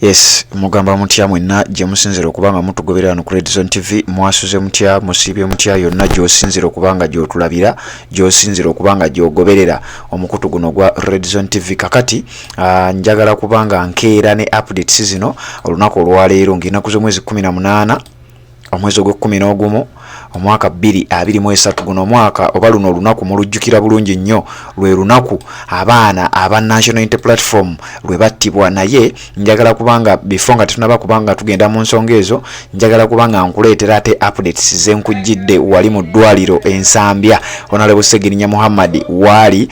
Yes, mugamba mutya mwenna gye musinzira okuba nga mutugoberera wano ku Red Zone TV? Mwasuze mutya? Musiibye mutya? Yonna gy'osinzira okuba nga gy'otulabira, gy'osinzira okuba nga gy'ogoberera omukutu guno gwa Red Zone TV. Kakati njagala kuba nga nkeera ne updates zino olunaku olwaleero ng'ennaku z'omwezi 18, omwezi ogw'e-11, omwaka 2023. Guno omwaka oba luno olunaku mulujjukira bulungi nnyo, lwe lunaku abaana aba National Unity Platform lwe battibwa. Naye njagala kubanga before nga tetunaba kubanga tugenda mu nsonga ezo, njagala kubanga nkuleetera ate updates zenkujjidde wali mu ddwaliro Ensambya, Honorable Segirinya Muhammad waali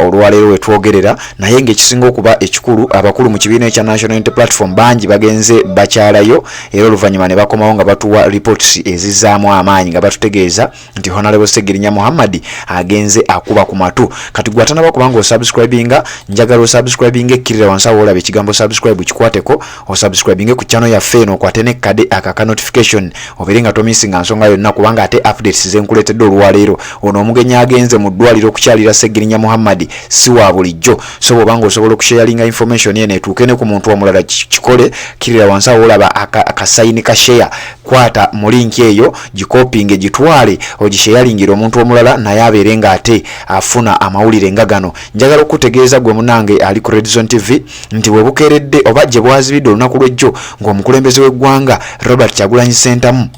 olwaleero wetwogerera. Naye ng'ekisinga okuba ekikulu, abakulu mu kibiina ekya National Unity Platform bangi bagenze bakyalayo, era oluvannyuma ne bakomawo nga batuwa reports ezizzaamu amaanyi, nga batutegeeza nti Honorable Segirinya Muhammad agenze akuba ku matu. Kati gwe atanaba kubanga osubscribinga, njagala osubscribinga. Ekkirira wansi awo olaba ekigambo "subscribe", kikwateko osubscribinge ku channel yaffe eno, okwate nekkade akaka notification, obeere nga tomissinga nsonga yonna, kubanga ate updates zenkuleetedde olwaleero, ono omugenyi agenze mu ddwaliro okukyalira Segirinya Muhammad si wa bulijjo. So bw'obanga osobola okusharinga information eno etuuke ne ku muntu omulala, kikole. Kirira wansi awo olaba akasayini ka share, kwata mu link eyo, gikopinge, gitwale ogisharingire omuntu omulala, naye abeere nga ate afuna amawulire nga gano. Njagala okutegeeza gwe munange ali ku Red Zone TV nti bwe bukeeredde oba gye bwazibidde olunaku lw'ejjo ng'omukulembeze w'eggwanga Robert Kyagulanyi Ssentamu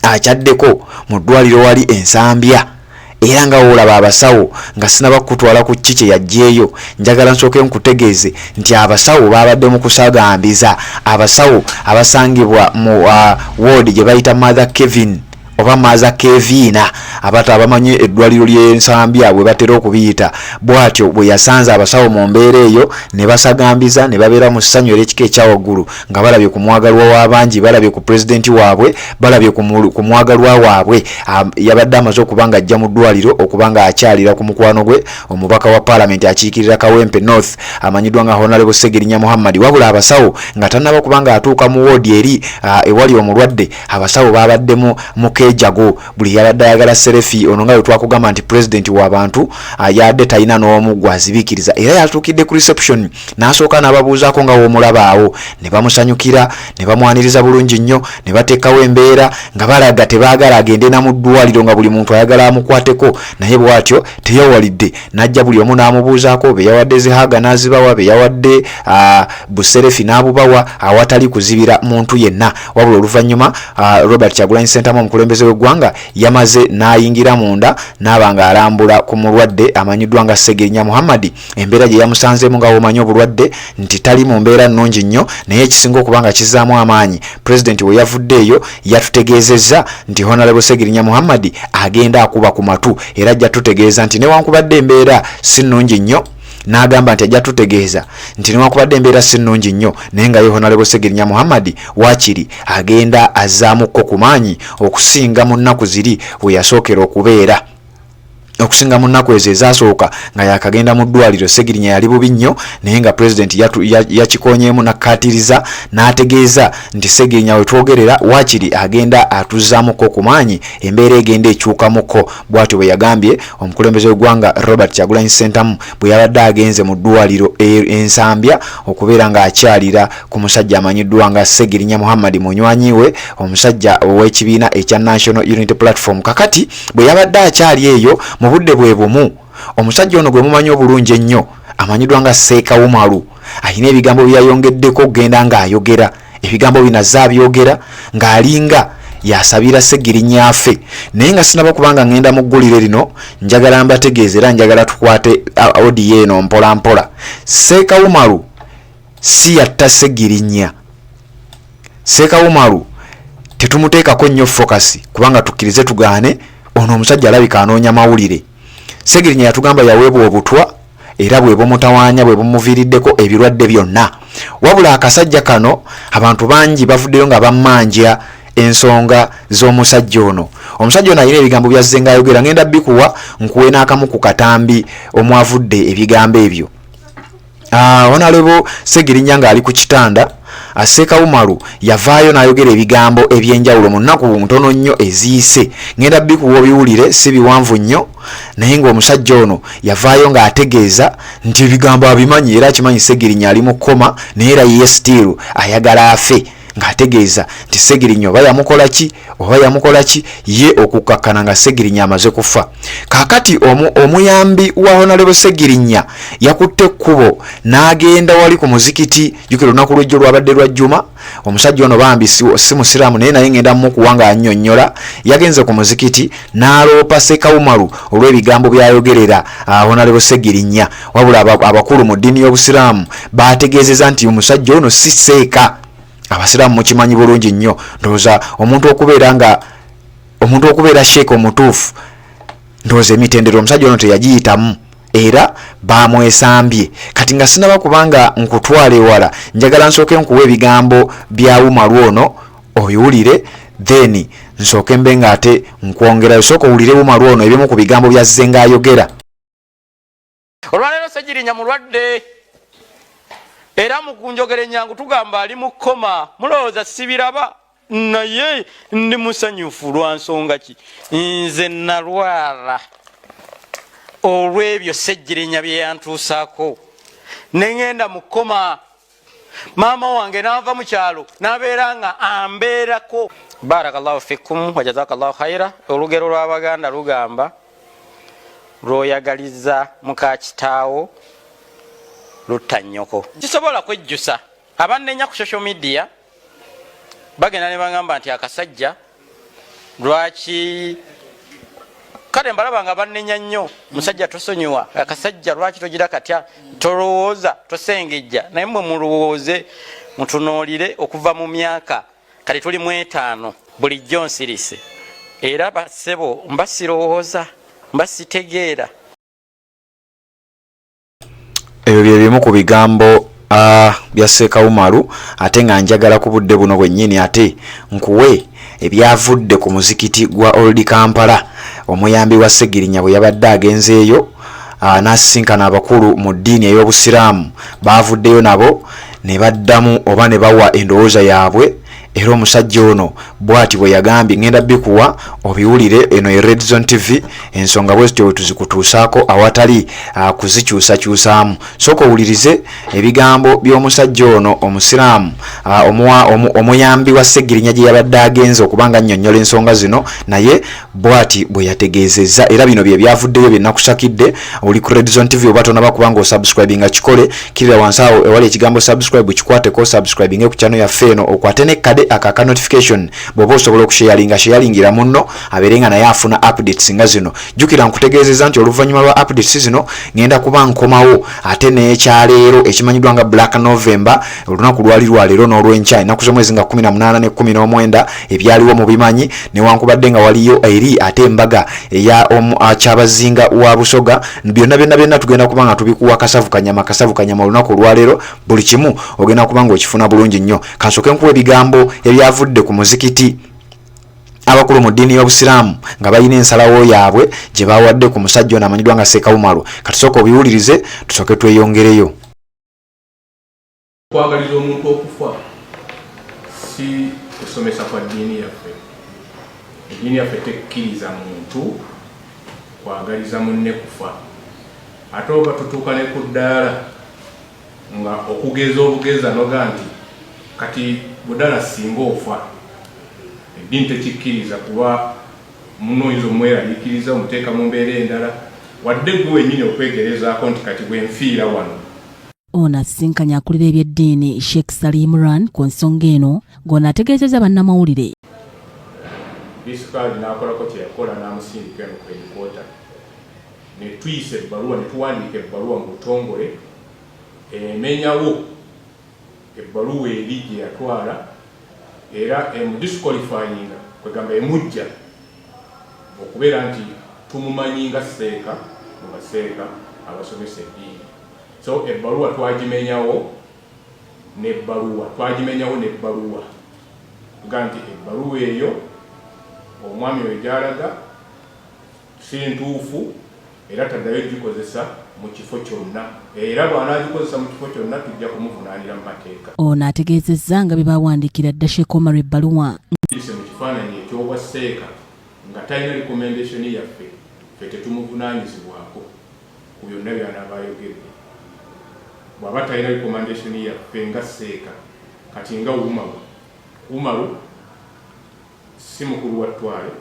akyaddeko mu ddwaliro wali Ensambya, era nga woolaba abasawo nga sinaba kutwala ku ki kye yaggyeeyo, njagala nsooke nkutegeeze nti abasawo babadde mu kusagambiza. Abasawo abasangibwa mu ward gye bayita Mother Kevin oba Maaza Keviina, abato abamanyi eddwaliro ly'Ensambya bwe batera okubiyita bw'atyo, bwe yasanze abasawo mu mbeera eyo ne basagambiza ne babeera mu ssanyu era ekika ekyawaggulu nga balabye ku mwagalwa w'abangi, balabye ku pulezidenti waabwe, balabye ku mwagalwa waabwe. Yabadde amaze okuba nga ajja mu ddwaliro okuba nga akyalira ku mukwano gwe, omubaka wa paalamenti akiikirira Kawempe North amanyiddwa nga Honorable Segirinya Muhammad. Wabula abasawo nga tannaba kuba nga atuuka mu woodi eri ewali omulwadde, abasawo babaddemu mukeejago, buli yabadde ayagala selfie. Ono nga bwe twakugamba nti pulezidenti w'abantu, yadde talina n'omu gwazibiikiriza, era yatuukidde ku reception n'asooka n'ababuuzaako nga w'omulabaawo, ne bamusanyukira ne bamwaniriza bulungi nnyo, ne bateekawo embeera nga balaga tebaagala agende na mu ddwaliro, nga buli muntu ayagala amukwateko. Naye bw'atyo teyawalidde, n'ajja buli omu n'amubuuzaako, be yawadde zi hug n'azibawa, be yawadde bu selfie n'abubawa awatali kuzibira muntu yenna. Wabula oluvannyuma Robert Kyagulanyi Ssentamu, omukulembeze w'eggwanga, yamaze n'ayingira munda n'aba nga alambula ku mulwadde amanyiddwa nga Segirinya Muhammad. Embeera gye yamusanzeemu, nga womanyi obulwadde nti tali mu mbeera nnungi nnyo, naye ekisinga okuba nga kizaamu amaanyi, pulezidenti we yavudde eyo yatutegeezezza nti Honorable Segirinya Muhammad agenda akuba ku matu, era ajja tutegeeza nti newankubadde embeera si nnungi nnyo, n'agamba nti ajja tutegeeza nti newankubadde embeera si nnungi nnyo, naye nga ye Honorable Segirinya Muhammad waakiri agenda azzaamukko ku maanyi okusinga mu nnaku ziri we yasookera okubeera, okusinga mu nnaku ezo ezasooka nga yakagenda mu ddwaliro. Segirinya yali bubi nnyo, naye nga pulezidenti yakikonyeemu nakkaatiriza n'ategeeza nti Segirinya wetwogerera waakiri agenda atuzzaamuko ku maanyi, embeera egenda ekyukamuko. Bw'atyo bwe yagambye omukulembeze w'eggwanga Robert Kyagulanyi Ssentamu bwe yabadde agenze mu ddwaliro Ensambya okubeera ng'akyalira ku musajja amanyiddwa nga Segirinya Muhammad, munywanyi we, omusajja ow'ekibiina ekya National Unity Platform. Kakati bwe yabadde akyali eyo, mu budde bwe bumu, omusajja ono gwe mumanyi obulungi ennyo amanyiddwa nga Seeka Umaru alina ebigambo bye yayongeddeko okugenda ng'ayogera. Ebigambo bino azze abyogera ng'alinga yasabira Segirinya afe. Naye nga sinaba kubanga ngenda mu ggulire lino, njagala mbategeeza era njagala tukwate audio eno mpola mpola. Seeka Umaru si yatta Segirinya. Seeka Umaru tetumuteekako nnyo focus, kubanga tukkirize tugaane, ono omusajja alabika anoonya mawulire. Segirinya yatugamba yaweebwa obutwa, era bwe bumutawaanya, bwe bumuviiriddeko ebirwadde byonna. Wabula akasajja kano, abantu bangi bavuddeyo nga bammanja ensonga z'omusajja ono. Omusajja ono alina ebigambo byazze ng'ayogera, ngenda bikuwa, nkuwe n'akamu ku katambi omwavudde ebigambo ebyo. Honorable Ssegirinya ng'ali ku kitanda, Seeka Umaru yavaayo n'ayogera ebigambo eby'enjawulo mu nnaku ntono nnyo eziyise. Ngenda bikuwa obiwulire, si biwanvu nnyo, naye ng'omusajja ono yavaayo ng'ategeeza nti ebigambo abimanyi era akimanyi Ssegirinya ali mu kkoma, naye era ye still ayagala afe, ng'ategeeza nti Ssegirinya oba yamukola ki oba yamukola ki, ye okukkakkana nga Ssegirinya amaze kufa. Kaakati omuyambi wa Honorable Ssegirinya yakutte ekkubo n'agenda wali ku muzikiti. Jjukira olunaku lw'ejjo lwabadde lwa Jjuma. Omusajja ono bambi si musiraamu, naye ngenda mukuwa ng'annyonnyola. Yagenze ku muzikiti n'aloopa Seeka Umaru olw'ebigambo by'ayogerera Honorable Ssegirinya. Wabula abakulu mu ddiini y'Obusiraamu baategeezezza nti omusajja ono si Seeka. Abasiraamu mukimanyi bulungi nnyo, ndowooza omuntu okubeera nga omuntu okubeera sheeka omutuufu, ndowooza emitendera omusajja ono teyagiyitamu era bamwesambye. Kati nga sinaba kubanga nkutwala ewala, njagala nsooke nkuwa ebigambo bya Umaru ono obiwulire, then nsooke mbe nga ate nkwongerayo. Sooka owulire Umaru ono ebimu ku bigambo byazze ng'ayogera. Olwaleero Ssegirinya mulwadde, era mu kunjogera ennyangu tugamba ali mu kkoma. Mulowooza sibiraba, naye ndi musanyufu. Lwa nsonga ki? Nze nalwala olw'ebyo Ssegirinya bye yantuusaako, ne ŋŋenda mu kkoma. Maama wange n'ava mu kyalo n'abeera nga ambeerako. Barakallahu fikum wa jazakallahu khaira. Olugero lw'Abaganda lugamba, lw'oyagaliza muka kitaawo lutta nnyoko. Kisobola kwejjusa. Abannenya ku social media bagenda ne bagamba nti akasajja lwaki, kale mbalaba nga bannenya nnyo, musajja tosonyiwa akasajja, lwaki togira katya, tolowooza, tosengejja. Naye mmwe mulowooze, mutunuulire okuva mu myaka kati tuli mu 50, bulijjo nsirise, era bassebo mba sirowooza, mba sitegeera. Ebyo bye bimu ku bigambo bya Seeka Umaru. Ate nga njagala ku budde buno bwennyini ate nkuwe ebyavudde ku muzikiti gwa Old Kampala, omuyambi wa Ssegirinya bwe yabadde agenzeeyo n'asisinkana abakulu mu ddiini ey'Obusiraamu. Baavuddeyo nabo ne baddamu oba ne bawa endowooza yaabwe, era omusajja ono bw'ati bwe yagambye. Ngenda bikuwa obiwulire. Eno ye Red Zone TV, ensonga bwe zityo bwe tuzikutuusaako awatali kuzikyusakyusaamu. Sooka owulirize ebigambo by'omusajja ono omusiraamu, omuyambi wa Ssegirinya gye yabadde agenze okuba nga annyonnyola ensonga zino, naye bw'ati bwe yategeezezza, era bino bye byavuddeyo bye nakusakidde. Oli ku Red Zone TV. Oba tonaba kuba nga osubscribinga, kikole, kirira wansi awo ewali ekigambo subscribe, kikwateko, subscribinge ku channel yaffe eno, okwate n'ekkade aka aka notification. Bw'oba osobola okusharinga, sharingira munno abeere nga naye afuna updates nga zino. Jjukira nkutegeezezza nti oluvannyuma lwa updates zino ngenda kuba nkomawo ate n'ekyaleero ekimanyiddwa nga Black November. Olunaku lwali lwa leero n'olwenkya, ennaku z'omwezi nga 18 ne 19. Ebyaliwo mubimanyi, newankubadde nga waliyo eri ate embaga eya Kyabazinga wa Busoga. Byonna byonna byonna tugenda kuba nga tubikuwa kasavu kanyama, kasavu kanyama. Olunaku olwaleero buli kimu ogenda kuba nga okifuna bulungi nnyo. Kansooke nkuwa ebigambo ebyavudde ku muzikiti, abakulu mu ddiini y'Obusiraamu nga balina ensalawo yaabwe gye bawadde ku musajja ono amanyiddwa nga Seeka Umaru. Katusooka obiwulirize, tusooke tweyongereyo. Okwagaliza omuntu okufa si kusomesa kwa ddiini yaffe. Eddiini yaffe tekkiriza muntu kwagaliza munne kufa. Ate oba tutuuka ne ku ddaala nga okugeza obugeza noga nti kati budala singa ofa, eddiini tekikkiriza, kuba muno oyinza omweraliikiriza, omuteeka mu mbeera endala, wadde gwe wennyini okwegerezaako nti kati bwe nfiira wano. Ono asisinkanye akulira ebyeddiini Sheikh Salim Imran ku nsonga eno, ng'ono ategeezezza bannamawulire. Disikaali n'akolako kye yakola n'amusindika eno ku headquarter, ne tuyisa ebbaluwa, ne tuwandiika ebbaluwa mu butongole emenyawo ebbaluwa eri gye yatwala era emudisqualifyinga, kwegamba emujja okubeera nti tumumanyi nga seeka mu baseeka abasomesa eddiini. So ebbaluwa twagimenyawo n'ebbaluwa twagimenyawo n'ebbaluwa tugaa nti ebbaluwa eyo omwami oyo gy'alaga si ntuufu era taddayo gikozesa. mu kifo kyonna era bw'anaagikozesa mu kifo kyonna tujja kumuvunaanira mu mateeka. Ono ategeezezza nga bwe baawandiikira dda Sheikh Omar ebbaluwa. Yise mu kifaananyi eky'obwa seeka nga talina recommendation yaffe, ffe tetumuvunaanyizibwako ku byonna by'anaaba ayogedde. Bw'aba talina recommendation yaffe nga seeka, kati nga Umaru, Umaru si mukulu wa ttwale,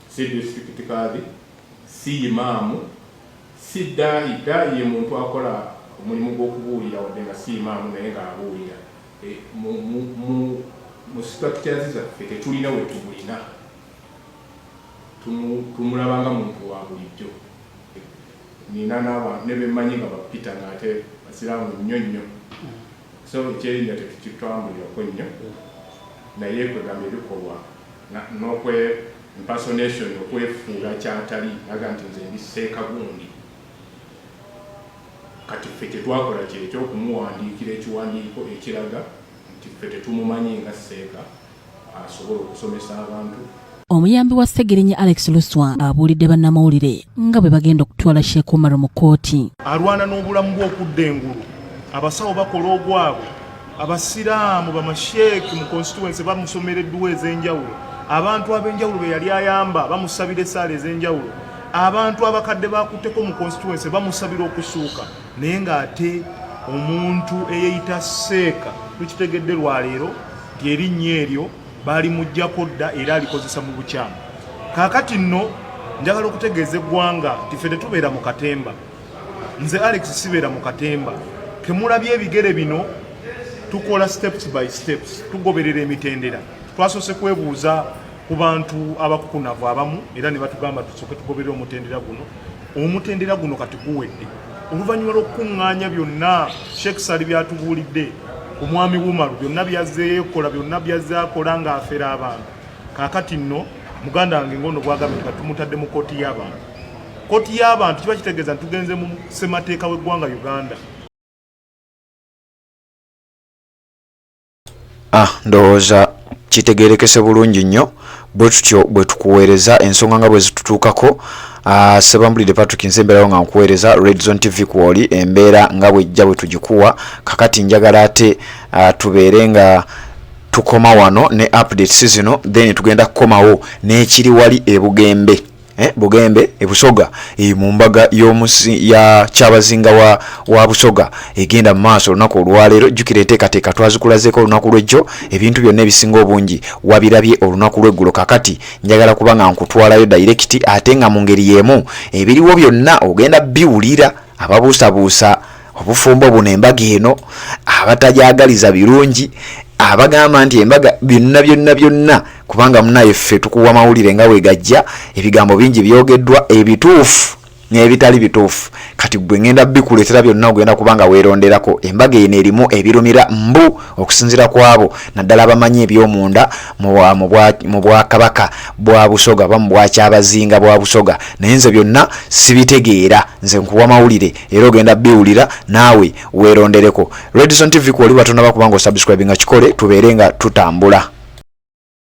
si disitulikiti kadhi, si imaamu, si daayi. Daayi ye muntu akola omulimu gw'okubuulira wadde nga si imaamu naye ng'abuulira. E, mu, mu, mu, mu structures zaffe tetulina we tumulina, tumulaba nga muntu wa bulijjo. Nina ne bemmanyi nga ba Peter ng'ate basiraamu nnyo nnyo, so ekyerinnya tetukitambulirako nnyo, naye kwegamba ebikolwa n'okwe impersonation, okwefuula kyatali, naga nti nze ndi seeka gundi. Kati ffe kyetwakola kyekyo okumuwandiikira ekiwandiiko ekiraga nti ffe tetumumanyi nga seeka asobola okusomesa abantu. Omuyambi wa Ssegirinya Alex Luswa abuulidde bannamawulire nga bwe bagenda okutwala Sheikh Umar mu kkooti. Alwana n'obulamu bwe okudda engulu, abasawo bakola ogwabwe, abasiraamu bamasheeki mu constituency bamusomera edduwa ez'enjawulo, abantu ab'enjawulo be yali ayamba bamusabira essaala ez'enjawulo, abantu abakadde bakutteko mu constituency bamusabira okusuuka, naye ng'ate omuntu eyeyita seeka tukitegedde lwaleero nti erinnya eryo baalimuggyako dda era alikozesa mu bukyamu. Kaakati nno njagala okutegeeza eggwanga nti ffe tetubeera mu katemba. Nze Alex sibeera mu katemba. Kemulabye ebigere bino tukola steps by steps, tugoberera emitendera. Twasoose kwebuuza ku bantu abakukunavu abamu era ne batugamba tusooke tugoberere omutendera guno. Omutendera guno kati guwedde. Oluvannyuma lw'okukuŋŋaanya byonna Sheikh Ssali by'atubuulidde ku Mwami Umaru, byonna by'azze yeekola, byonna by'azze akola ng'afera abantu, kaakati nno muganda wange ng'ono bw'agambye nti kati tumutadde mu kkooti y'abantu. Kkooti y'abantu kiba kitegeeza nti tugenze mu ssemateeka w'eggwanga Uganda. Ah, ndowooza kitegeerekese bulungi nnyo bwe tutyo bwe tukuweereza ensonga nga bwe zitutuukako. Ah, Sebambulidde Patrick nze mbeerawo nga nkuweereza Red Zone TV kwoli embeera nga bwejja bwe tugikuwa. Kakati njagala ate ah, tubeere nga tukoma wano ne updates zino, then tugenda kukomawo n'ekiri wali e Bugembe. Eh, Bugembe e Busoga e, mu mbaga y'omusi ya Kyabazinga wa, wa Busoga egenda mu maaso olunaku olwaleero. Jjukira enteekateeka twazikulazeeko olunaku lw'ejjo, ebintu byonna ebisinga obungi wabirabye olunaku lw'eggulo. Kakati njagala kuba nga nkutwalayo dayirekiti ate nga mu ngeri y'emu ebiriwo byonna ogenda biwulira. Ababuusabuusa obufumbo buno, embaga eno, abatagyagaliza birungi, abagamba nti embaga byonna byonna byonna, kubanga munaye ffe tukuwa mawulire nga wegajja. Ebigambo bingi byogeddwa, ebituufu n'ebitali bituufu. Kati gwe ngenda bikuleetera byonna, ogenda kuba nga weeronderako. Embaga eno erimu ebirumira mbu okusinziira ku abo naddala abamanyi eby'omunda mu bwakabaka bwa Busoga oba mu bwakyabazinga bwa Busoga, naye nze byonna sibitegeera. Nze nkuwa mawulire era ogenda biwulira naawe weerondereko. Redson TV kwoli batonaba kubanga osubscribe nga kikole, tubeere nga tutambula.